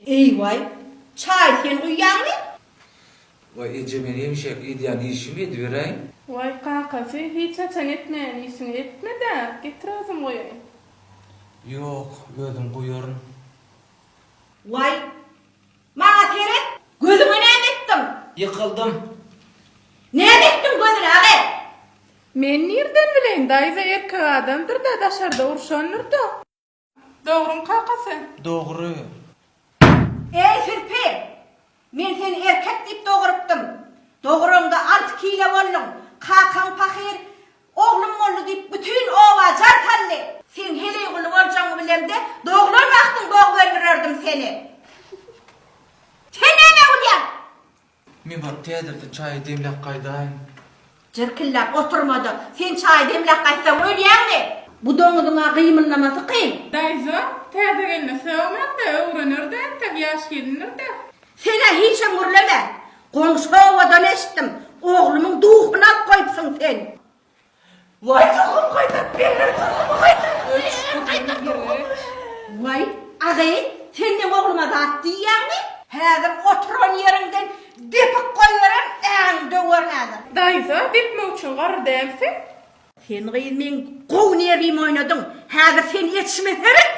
Eý-waý, çaý sen guýýaňmy? Waý, eje, men hemişeki edýän işimi ediberäýin. Waý, kakasy, hiç haçan etmeýän işiňi etme-dä, getir özüm guýaýyn. Ýok, özüm guýaryn. Waý, maňa seret, gözüňe näme etdiň? Ýykyldym. Näme etdiň gözüne, agy? Men nirden bileýin, daýza erkek adamdyr-da, daşarda urşandyr-da. Dogryň kakasy? Dogry. Eý, sirpi! Men seni erkek diýip dogurypdym. Doguraňda alty kile bolduň. Kakaň pahyr Oglum boldy diýip bütin oba jar saldy. Seň heleý guly boljagyňy bilemde, doglan wagtyň bogup öldürerdim seni. Sen nämä gülýäň? Men baryp täzeden çaýy demläp gaýdaýyn. Jyrkillap oturma-da, sen çaý demläp gaýtsaň ölýäňmi? Bu doňuzyň-a gymyldamasy kyn. Daýza, täze gelne sögmäň-de, öwrener-dä entek, ýaş gelindir-dä. Sen-ä hiçem gürleme. Goňşy obadan eşitdim, oglumyň duhuny alyp goýupsyň sen. Waý duhumy gaýtaryp ber, duhumy gaýtaryp ber, gaýtar duhumy. Waý, agy, sen meň ogluma zat diýýäňmi? Häzir oturan ýeriňden depip goýberen, äňi döwerin häzir. Daýza, depmek üçin garry dälsiň. Sen gyz meň gowy nerwimi oýnadyň. Häzir seni etişime seret.